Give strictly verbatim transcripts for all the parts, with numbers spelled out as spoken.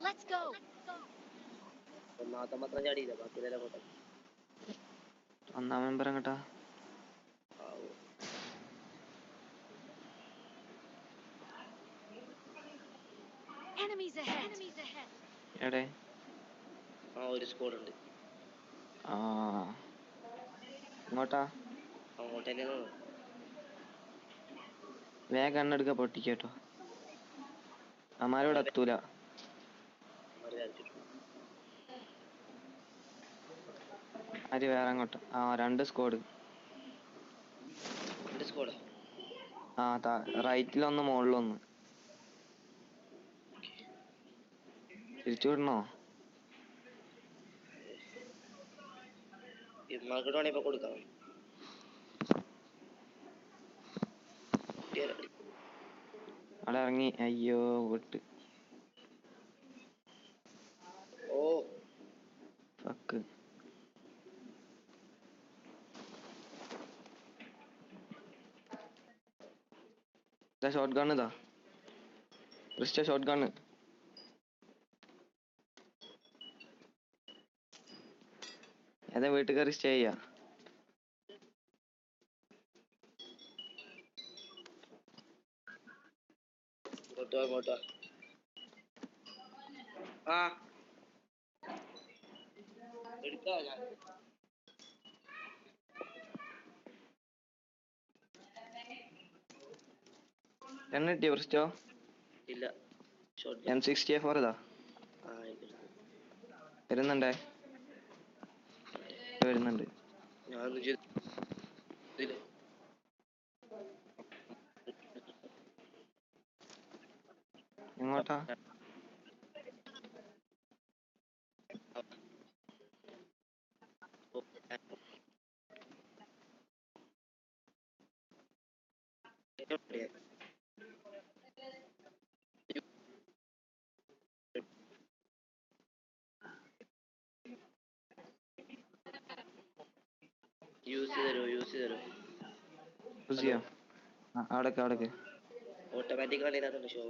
Let's go. ഒന്നാമത്തെ മാത്രം ചാടിയില്ല, ബാക്കിയിലെല്ലാം പോട്ടെ. ഒന്നാം മെമ്പർ എങ്ങോട്ടാ? ആവോ. Enemies ahead. Enemies ahead. എടേ. ആ, ഒരു സ്ക്വാഡ് ഉണ്ട്. ആ, ഇങ്ങോട്ടാ? അങ്ങോട്ട് തന്നെ. വേഗം കണ്ണെടുക്ക, പൊട്ടിക്കോട്ടോ. അമാരോട് എത്തൂല. അവന്മാര് വരച്ചിട്ടു. ആര്? വേറെ അങ്ങോട്ട്. ആ, രണ്ട് സ്ക്വാഡ്. രണ്ട് സ്ക്വാഡാ? ആ, റൈറ്റിലൊന്ന്, മുകളിലൊന്ന്. തിരിച്ചു വിടണോ? ഇവന്മാർക്കിട്ട് വേണേ ഇപ്പൊ കൊടുക്കാം. അവിടെ ഇറങ്ങി. അയ്യോ, വിട്ട്. ഓ, ഫക്ക്. ഇതാ ഷോട്ട് ഗൺ. ഇതാ ക്രിസ്റ്റ ഷോട്ട് ഗൺ. ഏതാ വീട്ടിൽ കയറി സ്റ്റേ ചെയ്യാ? ഇങ്ങോട്ട് വാ, ഇങ്ങോട്ട് വാ. ആ, എടുക്കാം ഞാൻ. എണ്ണ കിട്ടിയോ, ക്രിസ്റ്റോ? ഇല്ല, ഷോട്ട്. എം സിക്സ്റ്റി ഫോർ ഇതാ. ആ, ആയിക്കോട്ടെ. വരുന്നുണ്ടേ. വരുന്നുണ്ട്. ഞാനൊന്നും ചെയ്തില്ല. എങ്ങോട്ടാ? യൂസ് ചെയ്ത് തരോ, യൂസ് ചെയ്ത് തരോ? യൂസ് ചെയ്യാം. ആ, അവിടേക്ക്, അവിടേക്ക്. ഓട്ടോമാറ്റിക് വണ്ടിയിനകത്തുണ്ട് ഷോ.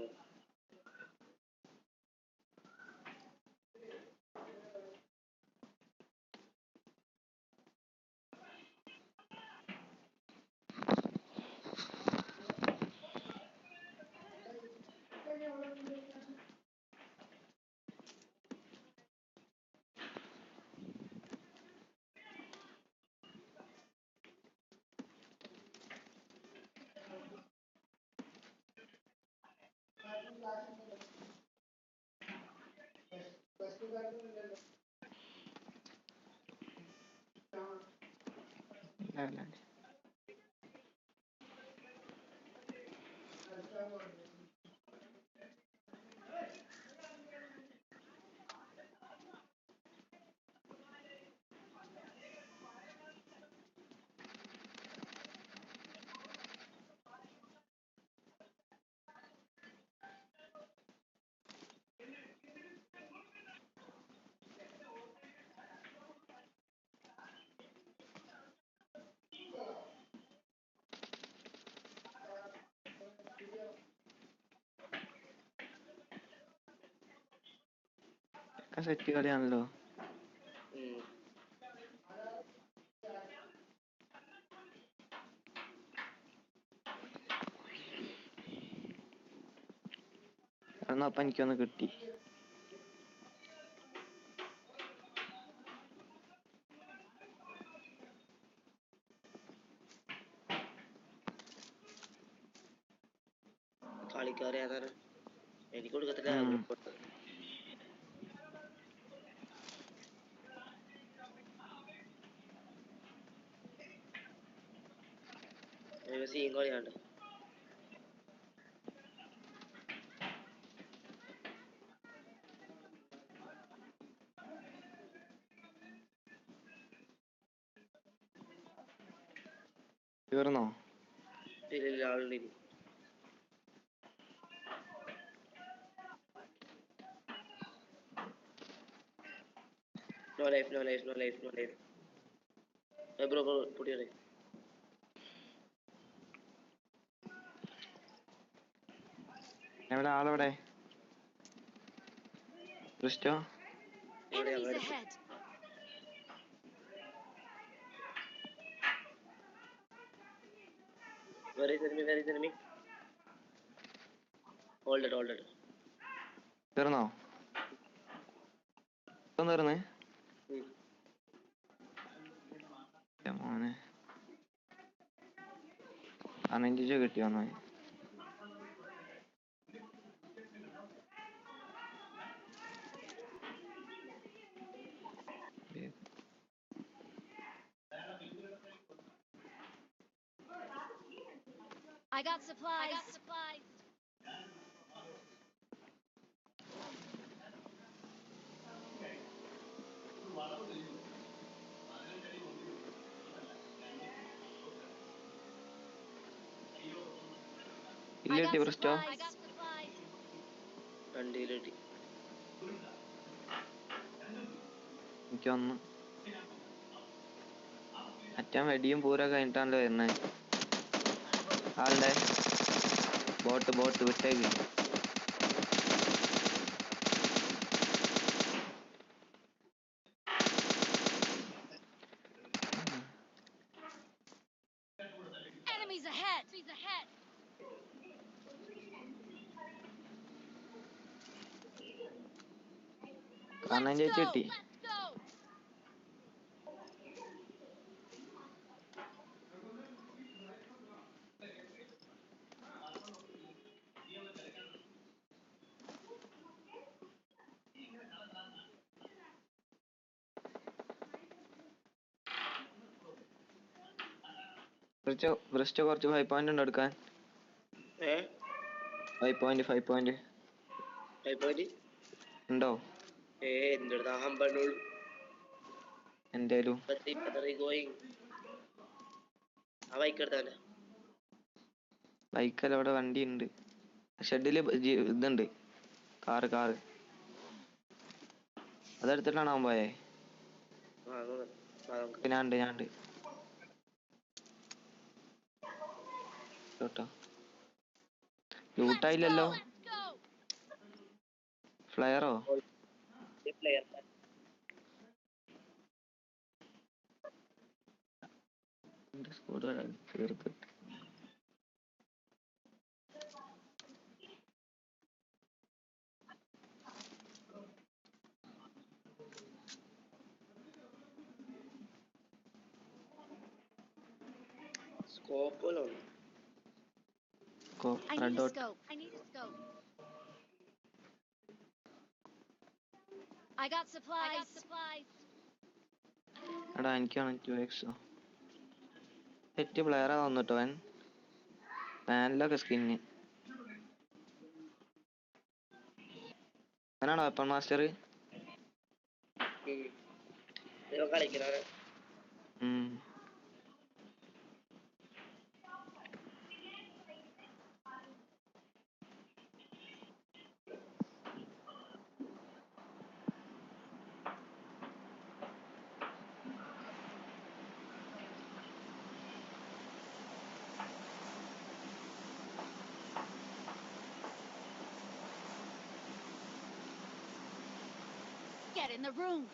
لا، لا. Kasih tinggal yang lo. Hmm. Ano, pancho na guti. Kali kare atar. Ini kudu kata kaya. Hmm. Ini masih ingkol ya, ada. Iwar no. Ini already. No life, no life, no life, no life. Hey, bro, bro, put your life. എവിടെ, ആളെവിടെ? Cristo? Enemies ahead. Where is enemy? Where is enemy? Hold it, hold it. തീർന്നോ? ഇപ്പം തീർന്നേ? Hmm. മോനെ, പതിനഞ്ച് കിട്ടിയോന്നോ? I got supplies. I got supplies. ഇല്ല, Bristow. I got supplies. വണ്ടിയിലിട്ട്. എനിക്ക് വന്നു. അച്ഛൻ വെടിയും പൂരൊക്കെ കഴിഞ്ഞിട്ടാണല്ലോ വരുന്നത്. ആളുടെ ബോട്ട്, ബോട്ട് വിട്ടേക്ക്. Enemies ahead. Enemies ahead. Kannan ചേച്ചി എത്തി. ബ്രിസ്റ്റോ, ബ്രിസ്റ്റോ, കുറച്ച് ഫൈവ് പോയിന്റ് ഉണ്ടോ എടുക്കാൻ? ഏ five point, five point five point ഉണ്ടോ? ഏ, എന്റെ അടുത്ത് ആ ഹമ്പണ്ണുള്ളൂ. എന്തേലും ഗോയിങ്. ആ ബൈക്ക് എടുത്താലേ. ബൈക്കല്ല, അവിടെ വണ്ടി ഉണ്ട്. ഷെഡില് ഇതുണ്ട്, കാറ്, കാറ്. അതെടുത്തിട്ടാണ് അവൻ പോയേ. ആ, അത് ആ, നമുക്ക് ഞാനുണ്ട്, ഞാനുണ്ട്. കേട്ടോ, ലൂട്ടായില്ലല്ലോ. ഫ്ലയറോ? പ്ലെയർ എന്റെ സ്ക്വാഡ് തീർക്കട്ടെ. സ്കോപ്പ് പോലെ ഉണ്ട്. Scope, I red need a dot. Scope. I need a scope. I got supplies. I got supplies. എടാ, എനിക്കാണ് ടു എക്സ്. തെറ്റ് പ്ലെയറാ വന്നിട്ടോ അവൻ. പാൻലൊക്കെ സ്കിന്ന്. ആരാണ് വെപ്പൺ മാസ്റ്റർ? ഉം. ഇവൻ കളിക്കണവരെ. Get in the room.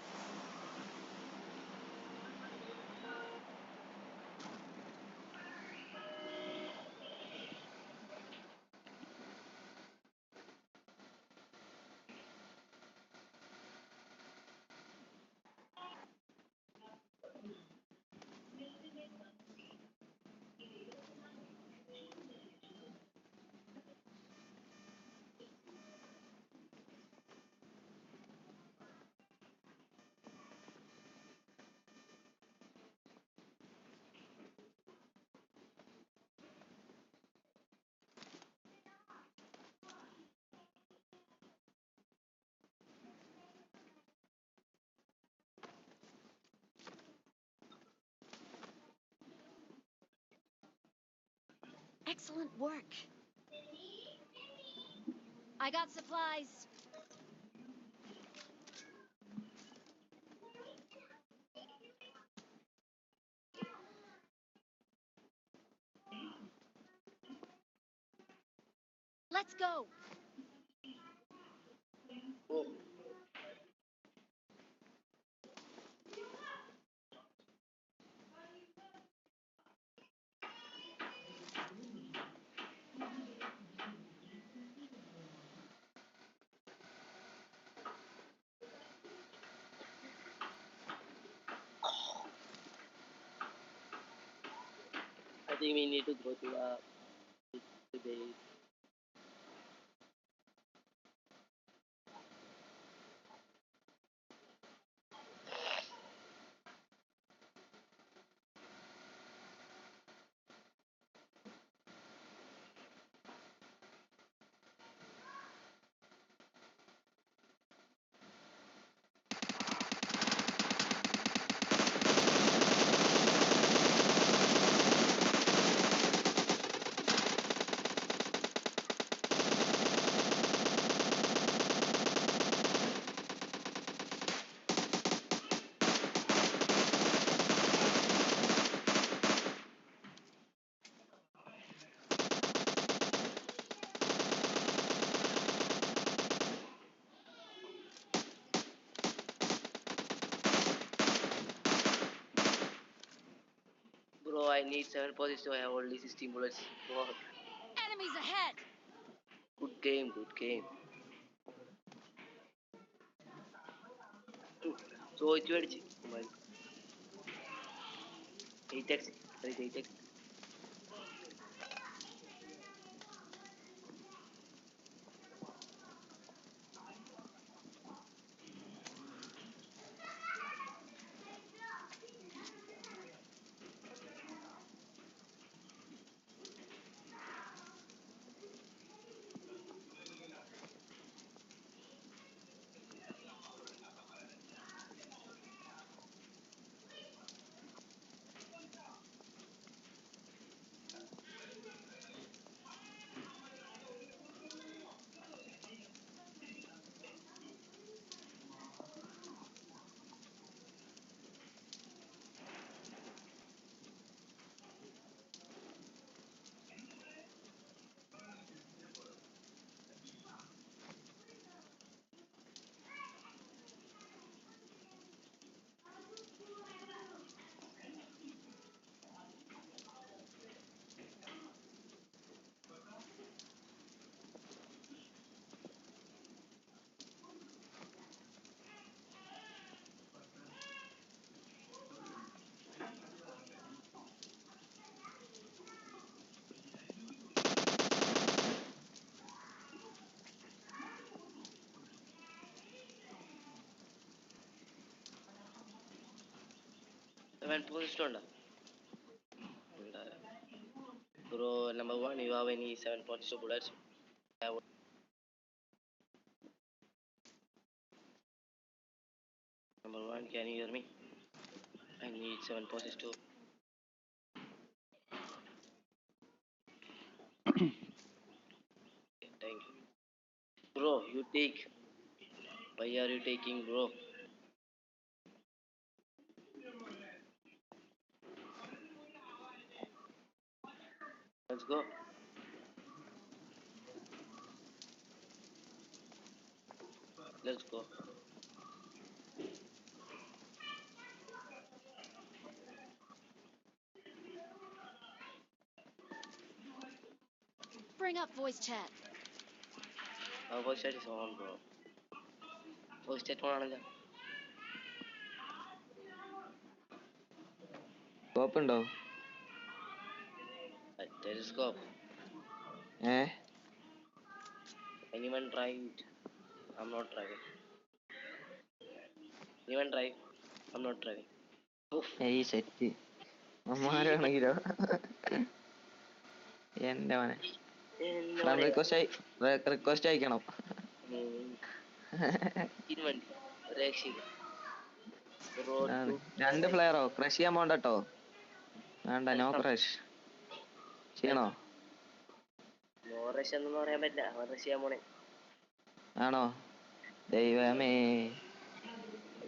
Excellent work. I got supplies. Let's go. I think we need to go to uh, the base. Need seven positive, I have only sixteen bullets. Wow. Enemies ahead! Good game, good game. So, it's very cheap. Oh my. Eight X, right, eight X. Seven positive. Bro, number one, you have any seven point two bullets? I would... Number one, can you hear me? I need seven positive. Thank you. Bro, you take. Why are you taking, bro? Let's go. Let's go. Bring up voice chat. ആ voice chat zone bro. Voice chat on ആണല്ലോ. Scope ഉണ്ടോ? There is scope. ഏ? Anyone try it? I'm not trying. Anyone try? I'm not trying. ഏയ്, set. അമ്മാരാണെങ്കിലോ? എന്റെ മോനെ. Friend request, request അയക്കണം. വണ്ടി. ഒരു രക്ഷയില്ല. Road ആണ്. to രണ്ട് പ്ലെയറോ? ക്രഷ് ചെയ്യാൻ പോണ്ടോ? വേണ്ട, നോ ക്രഷ്. ചെയ്യണോ? No rush എന്നൊന്നും പറയാൻ പറ്റില്ല. അവൻ rush ചെയ്യാൻ പോണേ. ആണോ? ദൈവമേ.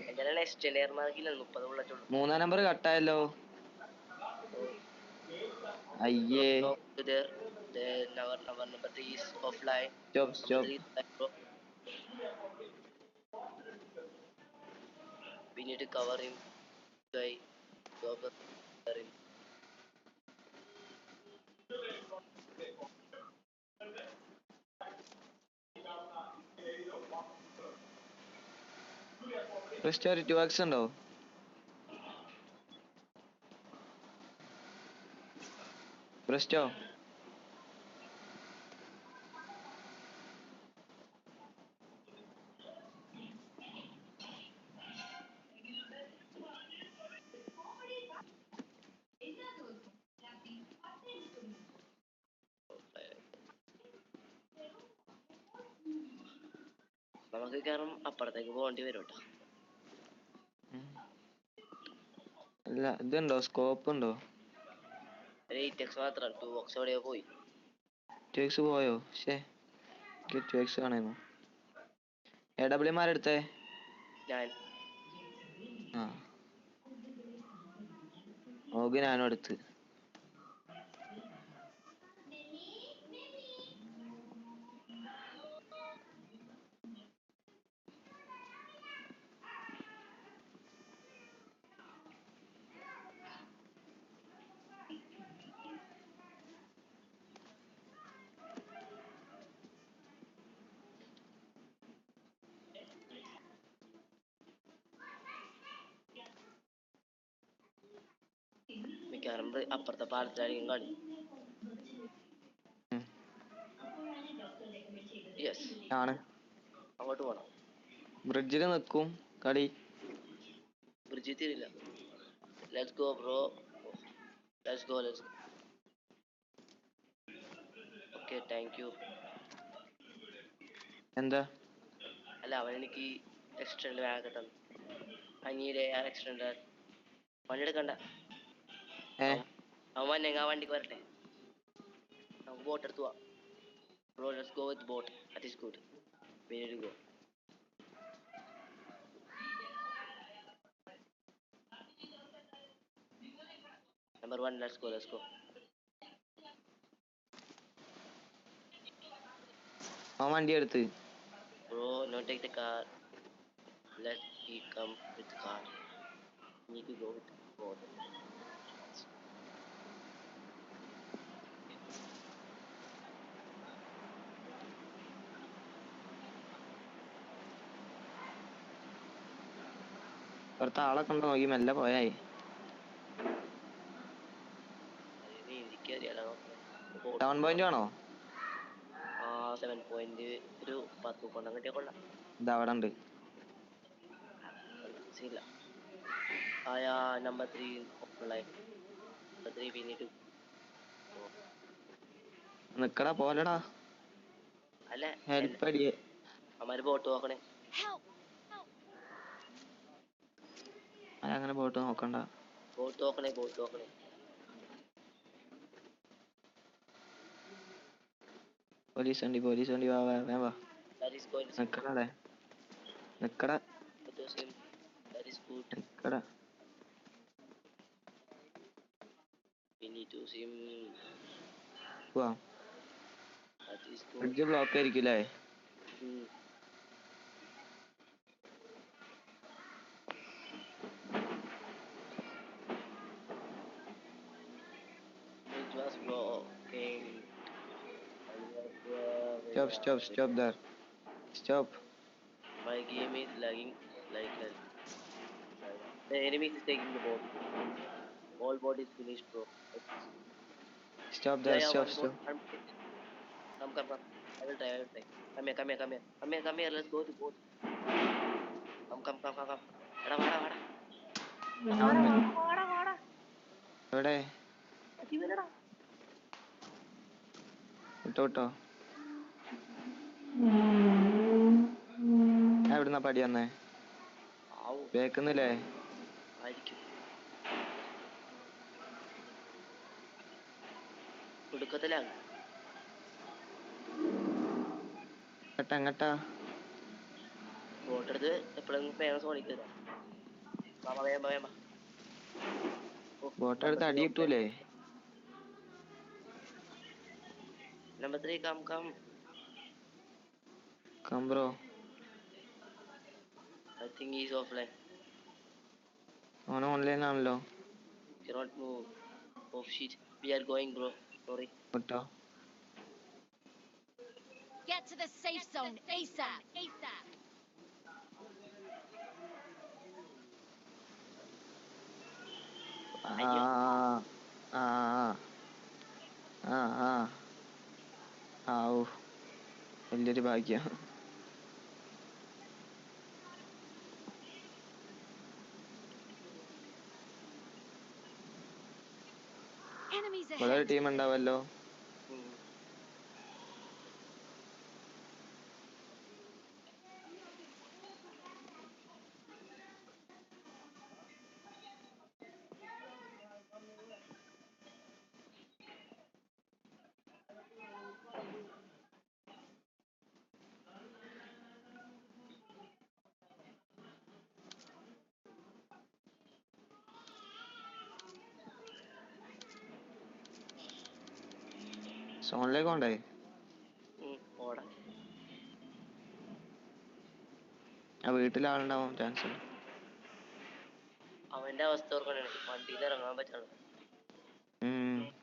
എന്റെ നെക്സ്റ്റ് ലെയർ മാർക്കില്ല, മുപ്പത് ബുള്ളറ്റ് ഉള്ളൂ. മൂന്നാം നമ്പർ കട്ടായല്ലോ. അയ്യേ. There, then our, our number three is offline. Stop, stop. Three is offline, bro. We need to cover him. Guy, cover him. Christo, ഒരു ടു എക്സ് ഉണ്ടോ? ക്രിസ്റ്റോ. നമുക്ക് കാരണം അപ്പുറത്തേക്ക് പോകേണ്ടി വരും കേട്ടോ. അല്ല, ഇതുണ്ടോ? സ്കോപ്പ് ഉണ്ടോ? ഒരു എയ്റ്റ് എക്സ് മാത്രം, ടു എക്സ് എവിടെയോ പോയി. ടു എക്സ് പോയോ? ഷേ, എനിക്ക് ടു എക്സ് കാണായിരുന്നു. എ ഡബ്ല്യു ആരെടുത്തേ? ഞാൻ ആ, ഓഗ് ഞാനും എടുത്ത്. ഞാൻ നമ്മുടെ അപ്പുറത്തെ പാലത്തിലായിരിക്കും കളി. ഉം. യെസ്. ആണ്. അങ്ങോട്ട് പോണം. ബ്രിഡ്ജിൽ നിൽക്കും കളി. ബ്രിഡ്ജിൽ എത്തിയില്ല. Let's go, bro. Let's go, let's go. Okay, thank you. എന്താ? അല്ല, അവൻ എനിക്ക് എക്സ്ട്രാ ബാഗ് തന്നു. I need AR extender. വണ്ടി എടുക്കണ്ട. ഏ? അവൻ വന്നെങ്കിൽ ആ വണ്ടിക്ക് വരട്ടെ. നമുക്ക് ബോട്ട് എടുത്ത് പോവാം. Bro, let's go with boat. That is good. We need to go. Number one, let's go, let's go. ആ, വണ്ടി എടുത്ത്. Bro, no, take the car. Let me come with the car. Need to go with boat. ഇവിടുത്തെ ആളൊക്കെ ഉണ്ടോ നോക്കി മെല്ലെ പോയായി. അത് ഇനി എനിക്കറിയാലോ. ടൗൺ പോയിന്റ് ആണോ? ആ, സെവൻ പോയിന്റ് ഒരു പത്ത് കൊണ്ടം കിട്ടിയ കൊള്ളാം. ഇത് അവിടെ ഉണ്ട്. സീനില്ല. ആയാ, number three. Number three, we need to. നിക്കടാ, പോലടാ. അല്ല, ഹെൽപ്പ് അടിയേ. അമ്മാര് ബോട്ട് നോക്കണേ. അങ്ങനെ ബോട്ട് നോക്കണ്ട. ബോട്ട് നോക്കണേ, ബോട്ട് നോക്കണേ. പോലീസ് വണ്ടി, പോലീസ് വണ്ടി, വാ, വാ, വേ, വാ. That is going to നിക്കടേ, നിക്കട. That is good. നിക്കട. We need to swim. പോവാ. That is good. Bridge block ആയിരിക്കൂലേ? Hmm. It was blocking. Stop, stop, stop there. Stop. My game is lagging like hell. The enemy is taking the boat. All bodies finished, bro. Stop Yeah, there, yeah, stop, one stop. more. I'm... Come, come, come. I will try, I will try. Come here, come here, come here. Come here, come here. Let's go to boat. Come, come, come, come, come. എടാ, വാടാ, വാടാ. ഞാൻ വന്നു. വാടാ, വാടാ. എവിടെ? അടി വേണടാ. വിട്ടോ, വിട്ടോ. ഞാൻ എവിടുന്നാ പടി വന്നേ? ആവു, ബേക്കുന്നില്ലേ? ആയിരിക്കും. ഒടുക്കത്തിലാണ്. എങ്ങട്ടാ, എങ്ങട്ടാ? ബോട്ട് എടുത്ത് എപ്പോഴെങ്കിലും ഫേമസ് ഓടിക്കുക. വാ, വാ, വേഗം, വാ, വേഗം, വാ. ബോട്ട് എടുത്ത് അടി കിട്ടൂലേ? Number three, come, come. Come, bro. I think he's offline. ഓൻ ഓൺലൈൻ ആണല്ലോ. Cannot move. Oh shit. We are going, bro. Sorry. വിട്ടോ. Get to the safe zone ASAP. ആ, ആ, ആ, ആ, ആ, ആ, ഓ, വലിയൊരു ഭാഗ്യം. Enemies ഇവിടെ ഒരു ahead. ടീം ഉണ്ടാവല്ലോ. Hmm. സോണിലേക്ക് പോണ്ടേ? Hmm. ഓടാ. ആ, വീട്ടിൽ ആളുണ്ടാവാൻ ചാൻസ് ഉണ്ട്. അവന്റെ അവസ്ഥ ഓർക്കണേ, വണ്ടിയിൽ ഇറങ്ങാൻ പറ്റണം. ഉം.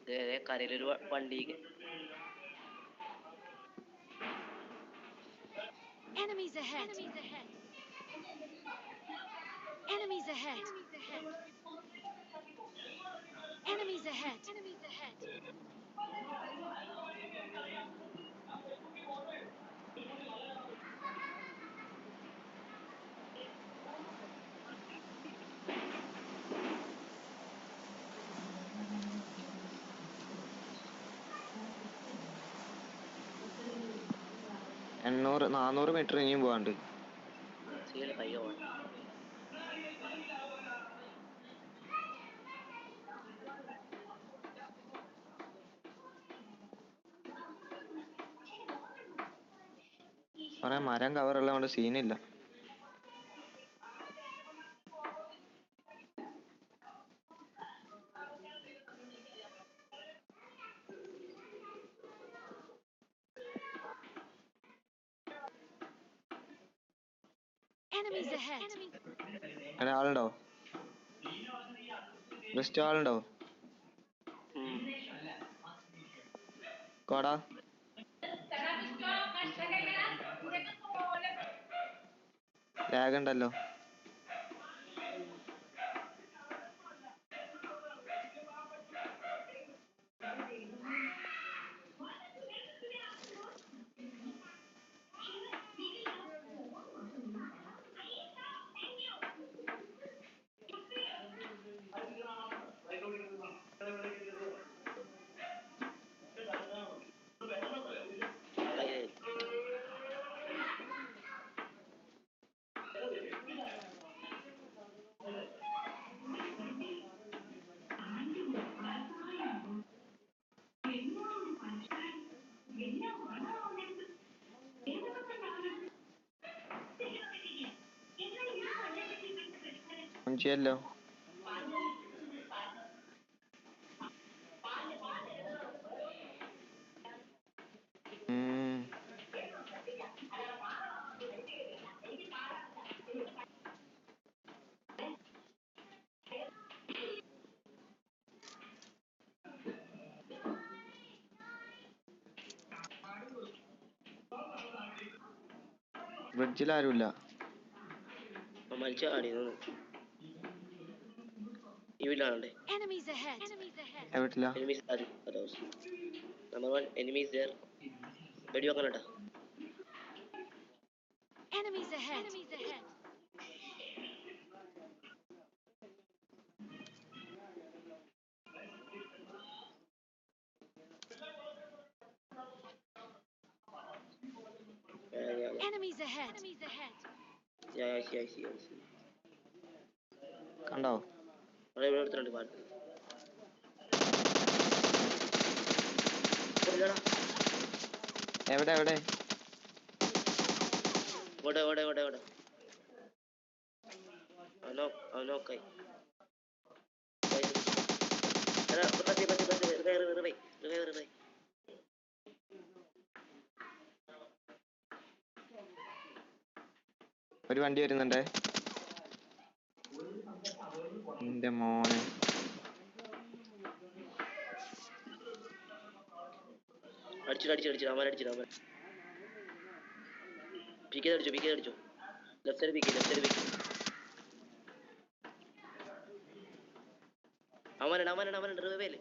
ദേ, ദേ, കരയിലൊരു വ- വണ്ടിക്ക്. Enemies ahead. Enemies ahead. Enemies ahead. Enemies ahead. എണ്ണൂറ്, നാനൂറ് മീറ്റർ ഇനിയും പോകാണ്ട്. കുറെ മരം കവറുള്ളതുകൊണ്ട് സീനില്ല. Enemies ahead. അങ്ങനെ ആളുണ്ടോ? ബെസ്റ്റ് ആളുണ്ടോ? കോടാ, ലാഗ് ഉണ്ടല്ലോ. ചെയ്യല്ലോ. ബ്രിഡ്ജിൽ ആരുമില്ല. മരിച്ചു. ഈ വീട്ടിലാണല്ലേ? Enemies ahead. എവിടെയില്ല? Enemies are others. Number one, enemies there. വെടി വെക്കണ കേട്ടാ. Enemies ahead. Yeah, yeah, yeah. Enemies ahead. Yeah, I see, I see, I see. കണ്ടോ? അവിടെ ഇവിടെ എടുത്തിട്ടുണ്ട്, മാറ്റി. ഇല്ലടാ. എവിടെ എവിടെ? ഇങ്ങോട്ട്, ഇങ്ങോട്ട്, ഇങ്ങോട്ട്, ഇങ്ങോട്ട്. അവനോ, അവനോക്കായി. എടാ, പത്ത്, പത്ത്, പത്ത്, revive, revive, revive, revive. ഒരു വണ്ടി വരുന്നുണ്ടേ. എന്റെ മോനെ. അടിച്ചു, അടിച്ചു, അടിച്ചു, അവൻ അടിച്ചു, അവൻ. പി കെ അടിച്ചു, പി കെ അടിച്ചു. Left side P K, left side P K. അവനാണ്, അവനാണ്, അവനാണ്, revive അല്ലേ?